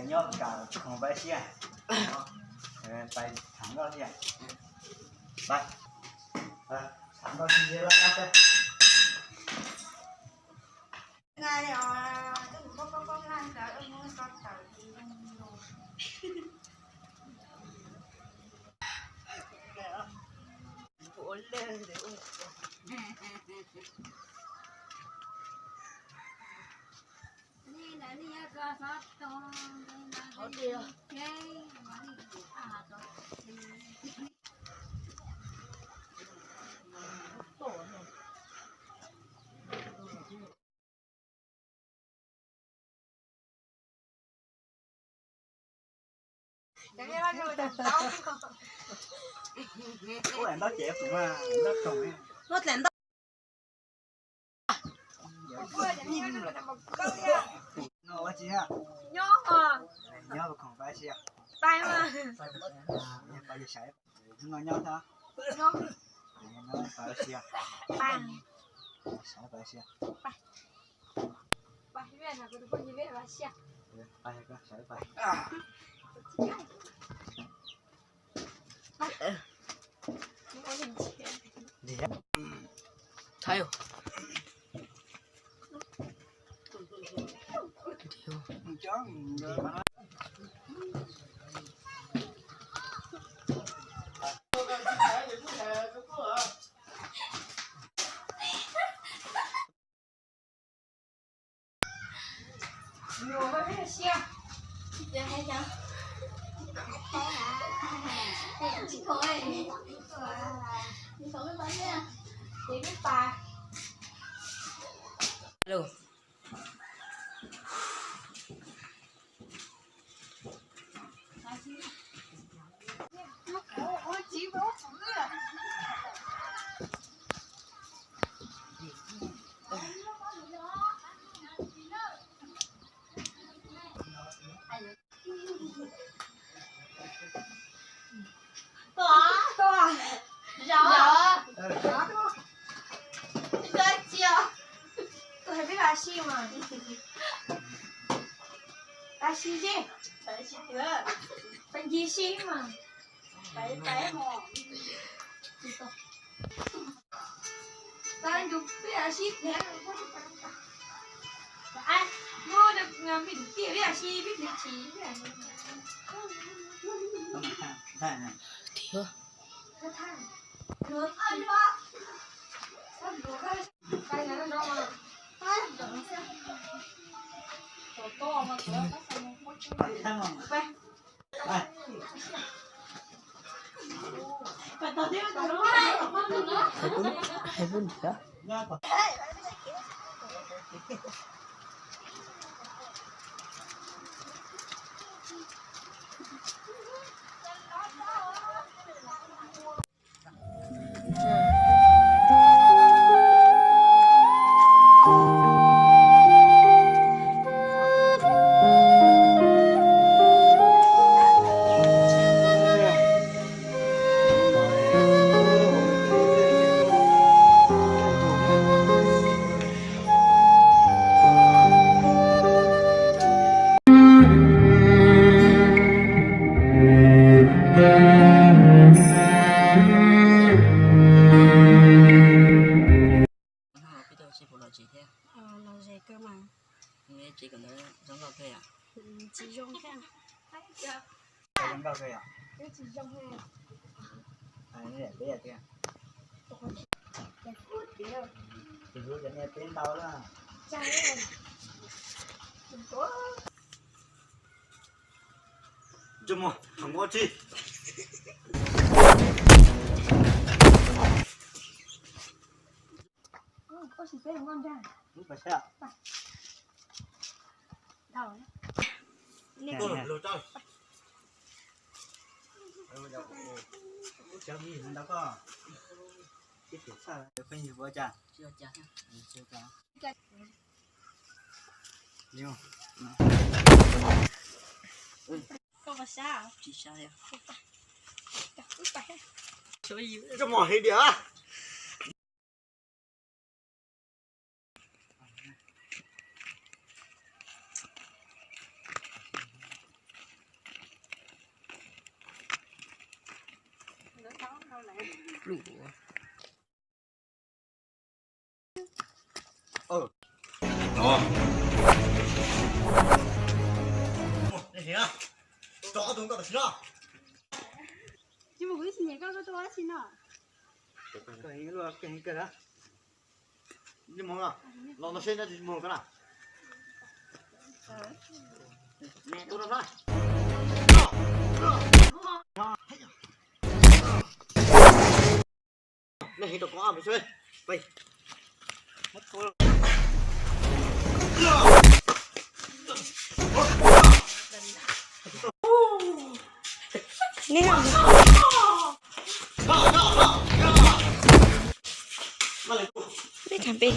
Nyob kam khoom pais sia, pais tham nkauj sia, pais tham nkauj sia. Ua ntau ces kuv mas ntau tsoom. Ntau tsoom. No ua tsi na? Nyob, nyob khoom pais sia. Pais mas. Pais sawv, no nyob thiab. Pais sia. Sawv pais sia. Pais, sawv pais. Thaiv. Alo. Tuaj, tuaj, zov, zov tuaj. Tuaj tsis, tuaj hais peb pais si mas. Pais si seb, pais ncig si mas. Tag nrho peb pais si thiab. Muab me tus tiag peb pais si peb tus tsis. Tiag. Los zes kawg mas. Tsis zoo thiab. Tsis zoo thiab. Tus hlub cov niag peb ntau lawm. Ntsej muag thaum nqo tsi. Tsis sab li. Coj mos heev tiag. Tsis mus kuv ib tsis nyiam koj, koj tuaj ua dab tsi no? Koj heev luaj, koj heev kawg na. Los no seb nyob tsis mus koj na. Tuaj no na. Nej heev rau koj pes. Nej, nej tham pem.